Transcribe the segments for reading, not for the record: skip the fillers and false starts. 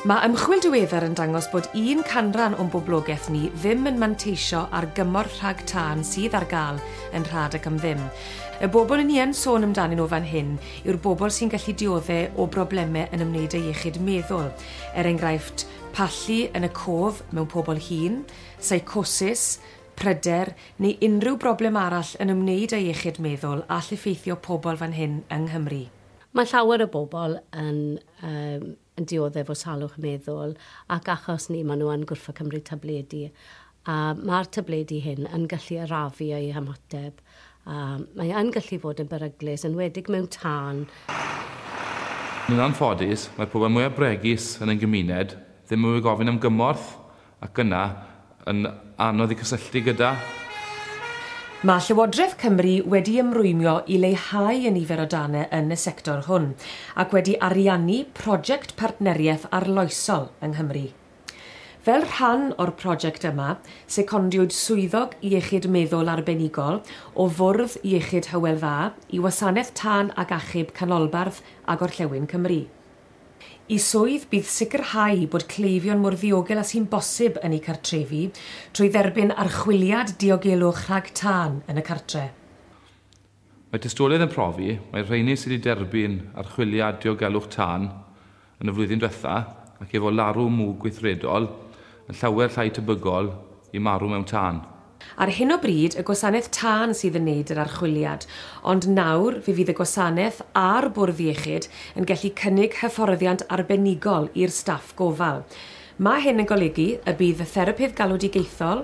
Mae ymchwil diweddar yn dangos bod un canran o'n boblogaeth ni ddim yn manteisio ar gymorth rhag tân sydd ar gael yn rhad ac am ddim. Y bobl ni yn sôn amdanyn nhw fan hyn yw'r bobl sy'n gallu dioddef o broblemau yn ymwneud â iechyd meddwl. Er enghraifft, pallu yn y cof mewn pobl hŷn, seicosis, pryder neu unrhyw broblem arall yn ymwneud â iechyd meddwl all effeithio pobl fan hyn yng Nghymru. Mae llawer o bobl yn dioddef o salwch meddwl ac achos ni maen nhw yn gorfod cymryd tabledi. A mae'r tabledi hyn yn gallu arafu eu hymateb. A mae yn gallu fod yn beryglus, enwedig mewn tân. Yn anffodus, mae'r pobl mwyaf bregus yn ein gymuned ddim yn gofyn am gymorth ac yna yn anodd i cysylltu gyda. Mae Llywodraeth Cymru wedi ymrwymio i leihau y nifer o danau yn y sector hwn ac wedi ariannu prosiect partneriaeth arloesol yng Nghymru. Fel rhan o'r prosiect yma, secondiwyd swyddog iechyd meddwl arbenigol o Fwrdd Iechyd Hywel Dda i Wasanaeth Tân ac Achub Canolbarth a Gorllewin Cymru. Ei swydd bydd sicrhau bod cleifion mor ddiogel â sy'n bosib yn eu cartrefi trwy dderbyn archwiliad diogelwch rhag tân yn y cartre. Mae tystiolaeth yn profi, mae'r rheini sydd wedi derbyn archwiliad diogelwch tân yn y flwyddyn diwetha ac efo larwm mwg gweithredol yn llawer llai tebygol i marw mewn tân. Ar hyn o bryd, y gwasanaeth tân sydd yn neud yr archwiliad, ond nawr fe fydd y gwasanaeth a'r bwrdd iechyd yn gallu cynnig hyfforddiant arbenigol i'r staff gofal. Mae hyn yn golygu y bydd y therapydd galwedigaethol,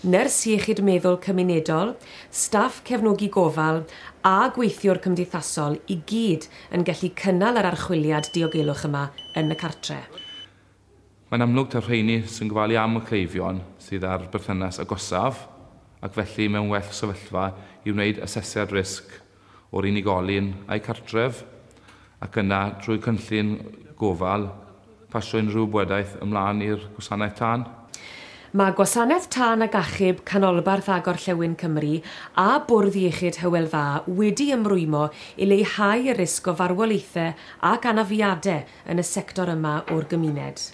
nyrs iechyd meddwl cymunedol, staff cefnogi gofal a gweithiwr cymdeithasol i gyd yn gallu cynnal yr archwiliad diogelwch yma yn y cartre. Mae'n amlwg ta'r rheini sy'n gofalu am y cleifion sydd ar berthynas agosaf ac felly mewn well sefyllfa i wneud asesiad risg o'r unigolyn a'i cartref ac yna trwy cynllun gofal pasio unrhyw wybodaeth ymlaen i'r gwasanaeth tân. Mae Gwasanaeth Tân ac Achub Canolbarth a Gorllewin Cymru a Bwrdd Iechyd Hywel Dda wedi ymrwymo i leihau y risg o farwolaethau ac anafiadau yn y sector yma o'r gymuned.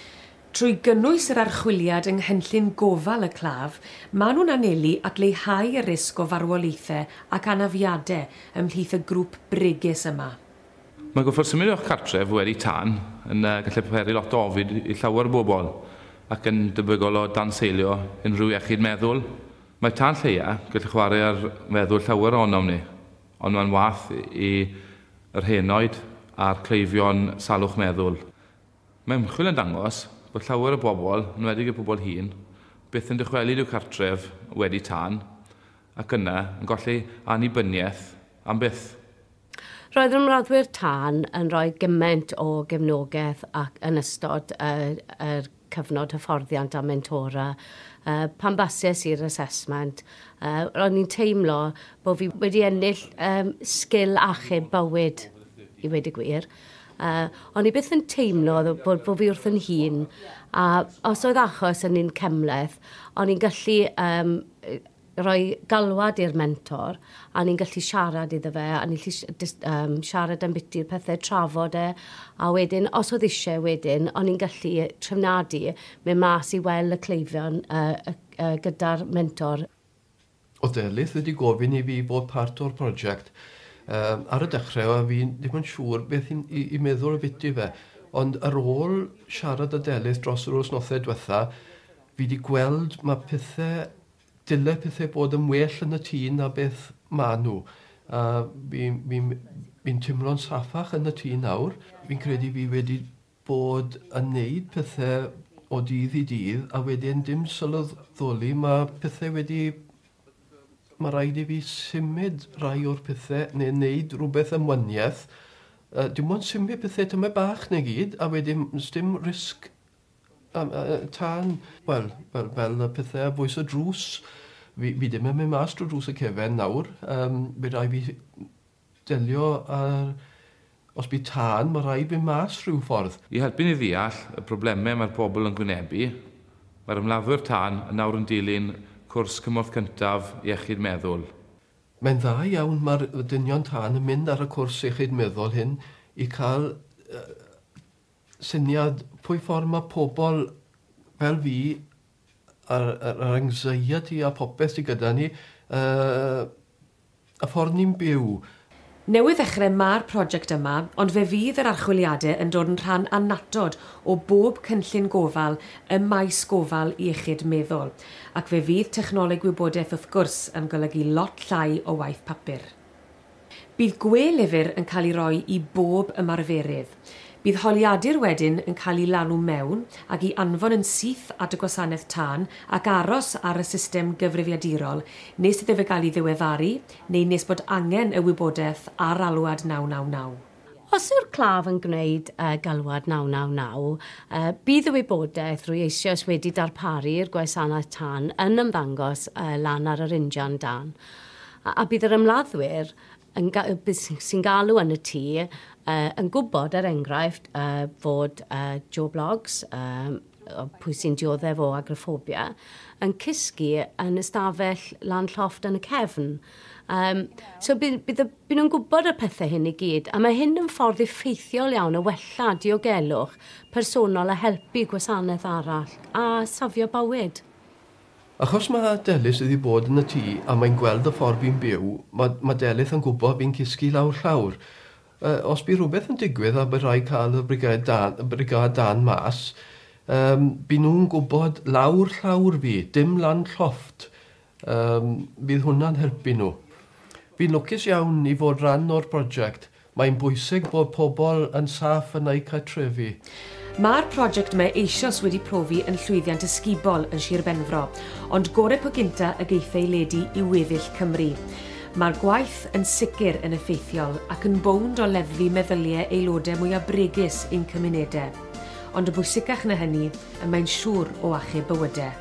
Trwy gynnwys yr archwiliad yng nghynllun gofal y claf, maen nhw'n anelu at leihau y risg o farwolaethau ac anafiadau ymhlith y grŵp bregus yma. Mae gorfod symud o'ch cartref wedi tân yn gallu peri lot o ofid i llawer o bobl ac yn debygol o danseilio unrhyw iechyd meddwl. Mae tân lleia gallu chwarae ar meddwl llawer ohonom ni, ond mae'n wath i yr henoed a'r cleifion salwch meddwl. Mae ymchwil yn dangos bod llawer o bobl, yn enwedig y bobl hŷn, byth yn dychwelyd i'w cartref wedi tân ac yna yn golli annibyniaeth am byth. Roedd yr ymladdwyr tân yn rhoi gymaint o gefnogaeth ac yn ystod yr cyfnod hyfforddiant a mentora. Pan basies i'r assessment, ro'n i'n teimlo bod fi wedi ennill sgil achub bywyd, i weud y gwir. O'n i byth yn teimlo bod fi wrth yn hun, a os oedd achos yn un cymhleth, o'n i'n gallu rhoi galwad i'r mentor, a ni'n gallu siarad iddo fe, a ni'n gallu siarad am biti'r pethau, trafod e, a wedyn, os oedd eisiau wedyn, o'n i'n gallu trefnadu mynd mas i weld y cleifion gyda'r mentor. Oedd Delyth wedi gofyn i fi fod part o'r prosiect. Ar y dechrau, a fi ddim yn siŵr beth i meddwl ambiti fe, ond ar ôl siarad â Delyth dros yr wythnosau diwetha, fi wedi gweld mae pethau, dyle pethau bod yn well yn y tŷ na beth ma nhw. A fi'n teimlo'n saffach yn y tŷ nawr. Fi'n credu fi wedi bod yn neud pethau o dydd i dydd, a wedyn dim sylweddoli mae pethau wedi... Mae rhaid i fi symud rai o'r pethau neu wneud rhywbeth ymwyniaeth. Dim ond symud pethau tymed bach neu gyd, a wedyn dim risg tân, wel, fel y pethau a bwys y drws. Fi ddim yn mynd mas drwy drws y cefen nawr. Fe rhaid fi delio ar... Os bydd tân, mae rhaid fi mas rhyw ffordd. I helpu ni ddeall y problemau mae'r pobl yn gwynebu, mae'r ymladdwyr tân yn nawr yn dilyn cwrs cymorth cyntaf iechyd meddwl. Mae'n dda iawn mae'r dynion tân yn mynd ar y cwrs iechyd meddwl hyn i cael syniad pwy ffordd mae pobl fel fi a'r anxiety a popeth sydd gyda ni, y ffordd ni'n byw. Newydd ddechrau mae'r prosiect yma, ond fe fydd yr archwiliadau yn dod yn rhan annatod o bob cynllun gofal ym maes gofal iechyd meddwl, ac fe fydd technoleg gwybodaeth wrth gwrs yn golygu lot llai o waith papur. Bydd gwe-lyfr yn cael ei roi i bob ymarferydd. Bydd holiadur wedyn yn cael ei lanw mewn ac i anfon yn syth at y gwasanaeth tân ac aros ar y system gyfrifiadurol nes iddo fe gael ei ddiweddaru neu nes bod angen y wybodaeth ar alwad 999. Os yw'r claf yn gwneud galwad 999, bydd y wybodaeth rwy eisoes wedi darparu i'r gwasanaeth tân yn ymddangos lan ar yr injan dân. A bydd yr ymladdwyr sy'n galw yn y tŷ yn gwybod, er enghraifft, fod Joe Bloggs, pwy sy'n dioddef o agoraffobia, yn cysgu yn ystafell lan llofft yn y cefn. So bydd nhw'n gwybod y pethau hyn i gyd, a mae hyn yn ffordd effeithiol iawn o wella diogelwch personol a helpu gwasanaeth arall a safio bywyd. Achos mae Delyth wedi bod yn y tŷ a mae'n gweld y ffordd fi'n byw, mae Delyth yn gwybod fi'n cysgu lawr llawr. Os bydd rhywbeth yn digwydd a bydd rhaid cael y brigâd dân mas, bydd nhw'n gwybod lawr llawr fi, dim lan llofft. Bydd hwnna'n helpu nhw. Fi'n lwcus iawn i fod rhan o'r prosiect. Mae'n bwysig bod pobl yn saff yn eu cartrefi. Mae'r prosiect yma eisoes wedi profi yn llwyddiant ysgubol yn Sir Benfro, ond gore po gynta y geith ei ledu i weddill Cymru. Mae'r gwaith yn sicr yn effeithiol ac yn bownd o leddfu meddyliau aelodau mwyaf bregus ein cymunedau. Ond y bwysicach na hynny, y mae'n siŵr o achub bywydau.